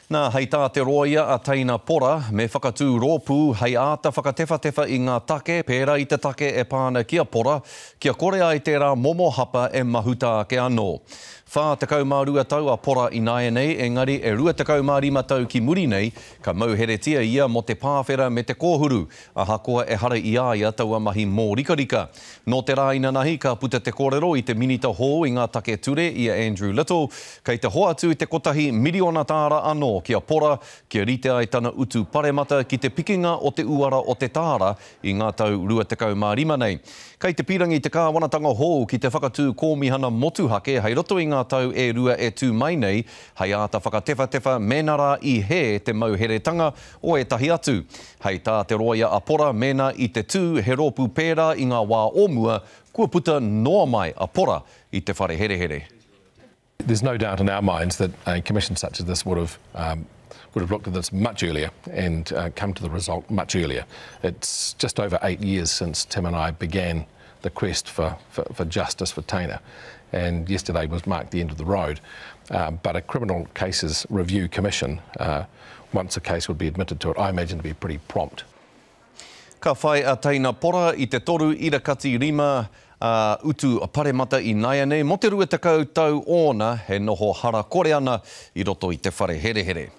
Nā, hei tā te rōia a Teina Pora, me whakatū rōpū hei āta whakatewhatewha i ngā take, pērā i te take e pā ana ki a Pora, kia kore ai tērā momo hapa e mahuta ake anō. 42 tau a Pora ināianei, engari e 25 tau ki muri nei, ka mauheretia ia mō te pāwhera me te kōhuru, ahakoa ehara i a ia taua mahi mōrikarika. Nō te rā inanahi ka puta te kōrero i te Minita hou i ngā take ture i a Andrew Little, kei te hoatu te kotahi miriona tāra anō ki a Pora kia rite ai tana utu paremata ki te pikinga o te uara o te tāra i ngā tau 25 nei. Kei te pīrangi te kāwanatanga hou ki te whakatū kōmihana motuhake hei roto i ngā tau e rua e tū mai nei hei āta whakatewhatewha mēnā rā i hē te mauheretanga o ētahi atu. Hei tā te rōia a Pora mēnā i te tū he rōpū pērā i ngā wā o mua, kua puta noa mai a Pora i te whare herehere. There's no doubt in our minds that a commission such as this would have um, would have looked at this much earlier and uh, come to the result much earlier. It's just over eight years since Tim and I began the quest for, for, for justice for Tainer. And yesterday was marked the end of the road. Um, but a criminal cases review commission, uh, once a case would be admitted to it, I imagine to be pretty prompt. Ka whai a Teina Pora i te toru ira kati rima a utu paremata i naianei mo te 20 tau ōna he noho hara kore ana i roto i te whare herehere.